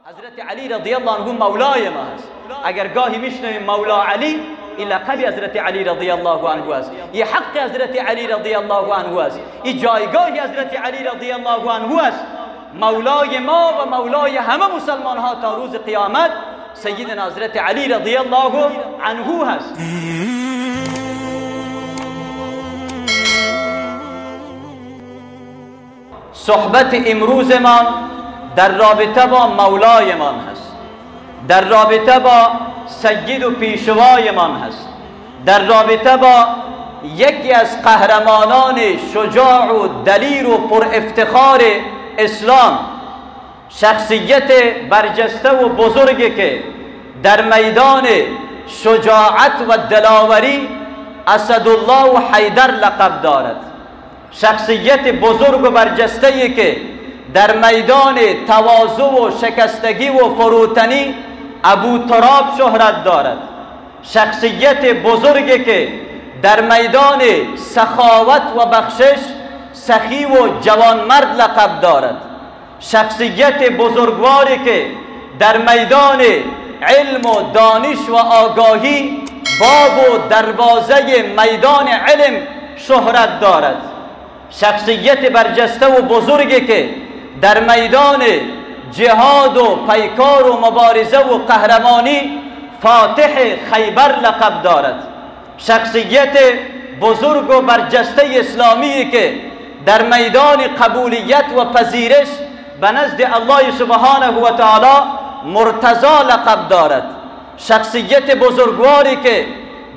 حضرت علی رضی الله عنه مولای ما هست. اگر گاهی میشنویم مولا علی، این لقب حضرت علی رضی الله عنه است، این حق حضرت علی رضی الله عنه است، این جایگاه حضرت علی رضی الله عنه است. مولای ما و مولای همه مسلمان ها تا روز قیامت سیدنا حضرت علی رضی الله عنه هست. صحبت امروز ما در رابطه با مولای ما هست، در رابطه با سید و پیشوای ما هست، در رابطه با یکی از قهرمانان شجاع و دلیر و پر افتخار اسلام، شخصیت برجسته و بزرگی که در میدان شجاعت و دلاوری اسدالله و حیدر لقب دارد، شخصیت بزرگ و برجسته‌ای که در میدان تواضع و شکستگی و فروتنی ابو تراب شهرت دارد، شخصیت بزرگی که در میدان سخاوت و بخشش سخی و جوانمرد لقب دارد، شخصیت بزرگواری که در میدان علم و دانش و آگاهی باب و دروازه میدان علم شهرت دارد، شخصیت برجسته و بزرگی که در میدان جهاد و پیکار و مبارزه و قهرمانی فاتح خیبر لقب دارد، شخصیت بزرگ و برجسته اسلامی که در میدان قبولیت و پذیرش به نزد الله سبحانه و تعالی مرتضی لقب دارد، شخصیت بزرگواری که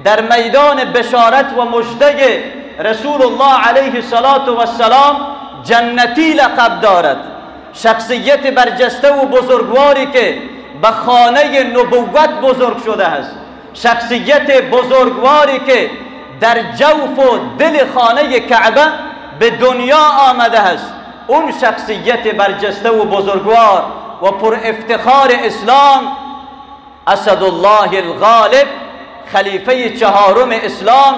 در میدان بشارت و مژده رسول الله علیه الصلاة والسلام جنتی لقب دارد، شخصیت برجسته و بزرگواری که به خانه نبوت بزرگ شده است، شخصیت بزرگواری که در جوف و دل خانه کعبه به دنیا آمده است، اون شخصیت برجسته و بزرگوار و پر افتخار اسلام اسدالله الغالب، خلیفه چهارم اسلام،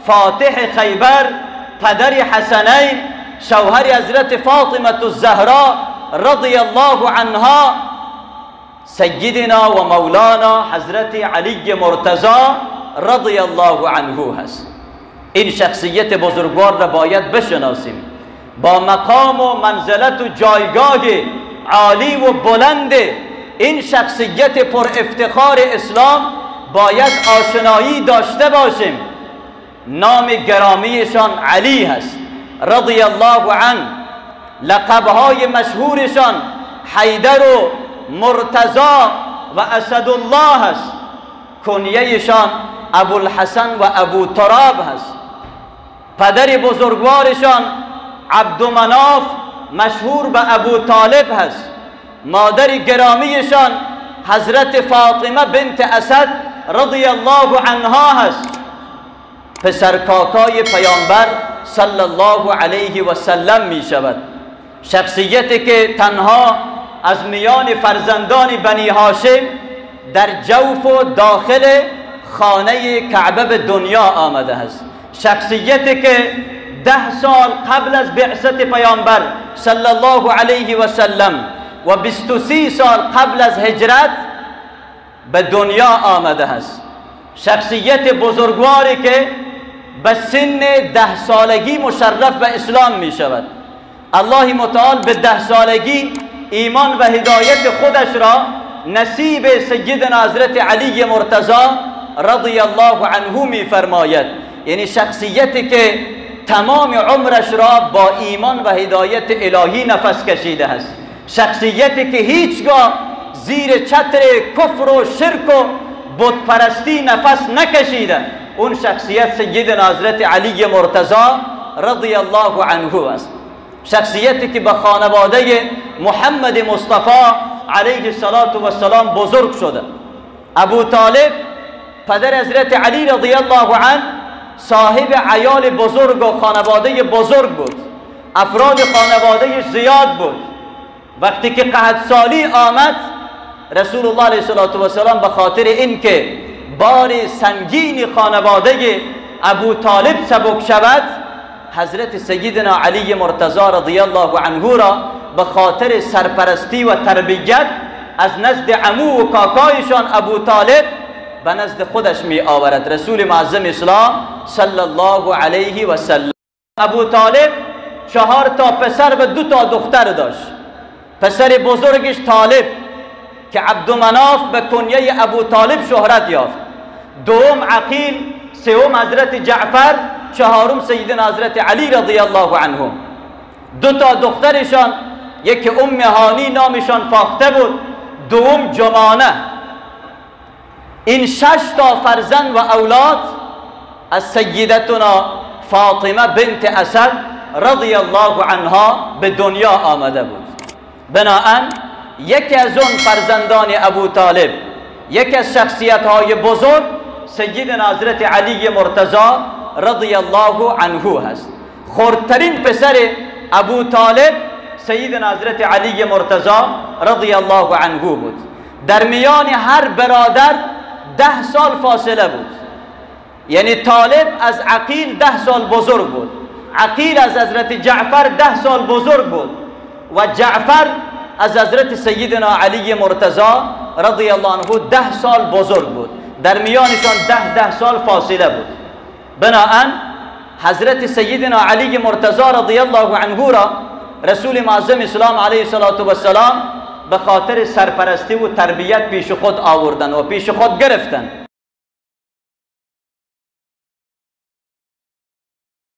فاتح خیبر، پدر حسنین، شوهر حضرت فاطمة الزهرا رضی الله عنها، سیدنا و مولانا حضرت علی مرتضی رضی الله عنه هست. این شخصیت بزرگوار را باید بشناسیم، با مقام و منزلت و جایگاه عالی و بلند این شخصیت پر افتخار اسلام باید آشنایی داشته باشیم. نام گرامیشان علی هست رضی الله عنه، لقبهای مشهورشان حیدر و مرتضی و اسدالله هست، کنیهشان ابوالحسن و ابو تراب هست، پدر بزرگوارشان عبدمناف مشهور به ابو طالب هست، مادر گرامیشان حضرت فاطمه بنت اسد رضی الله عنها هست، پسر کاکای پیامبر صلی الله علیه و سلم می شود. شخصیتی که تنها از میان فرزندان بنی هاشم در جوف و داخل خانه کعبه به دنیا آمده است، شخصیتی که 10 سال قبل از بعثت پیامبر صلی الله علیه و سلم و 23 سال قبل از هجرت به دنیا آمده است، شخصیت بزرگواری که به سن 10 سالگی مشرف به اسلام می شود. الله متعال به 10 سالگی ایمان و هدایت خودش را نصیب سیدنا حضرت علی مرتضی رضی الله عنه می فرماید. یعنی شخصیتی که تمام عمرش را با ایمان و هدایت الهی نفس کشیده است، شخصیتی که هیچگاه زیر چتر کفر و شرک و بتپرستی نفس نکشیده، اون شخصیت سیدنا حضرت علی مرتضی رضی الله عنه است. شخصیتی که به خانواده محمد مصطفی علیه الصلاة والسلام بزرگ شده. ابو طالب پدر حضرت علی رضی الله عنه صاحب عیال بزرگ و خانواده بزرگ بود، افراد خانواده زیاد بود. وقتی که قحط سالی آمد، رسول الله علیه الصلاة والسلام به خاطر اینکه بار سنگین خانواده ابو طالب سبک شود، حضرت سیدنا علی مرتضی رضی الله عنه را به خاطر سرپرستی و تربیت از نزد عمو و کاکایشان ابو طالب به نزد خودش می آورد رسول معظم اسلام صلی الله علیه و سلم. ابو طالب 4 تا پسر و 2 تا دختر داشت. پسر بزرگش طالب که عبدمناف به کنیه ابو طالب شهرت یافت، دوم عقیل، سوم حضرت جعفر، چهارم سیدنا حضرت علی رضی الله عنهم. 2 تا دخترشان، یکی ام هانی نامشان فاخته بود، دوم جمانه. این 6 تا فرزند و اولاد از سیدتنا فاطمه بنت اسد رضی الله عنها به دنیا آمده بود. بناهن یکی از اون فرزندان ابو طالب، یکی از شخصیت های بزرگ سیدنا حضرت علی مرتضی رضی الله عنه هست. خردترین پسر ابو طالب سیدنا حضرت علی مرتضی رضی الله عنه بود. در میان هر برادر 10 سال فاصله بود، یعنی طالب از عقیل 10 سال بزرگ بود، عقیل از حضرت جعفر 10 سال بزرگ بود و جعفر از حضرت سیدنا علی مرتضی رضی الله عنه 10 سال بزرگ بود. در میانشان 10 سال فاصله بود. بناهن حضرت سیدنا علی مرتضی رضی الله عنه را رسول معظم اسلام علیه الصلاة والسلام به خاطر سرپرستی و تربیت پیش خود آوردن و پیش خود گرفتن.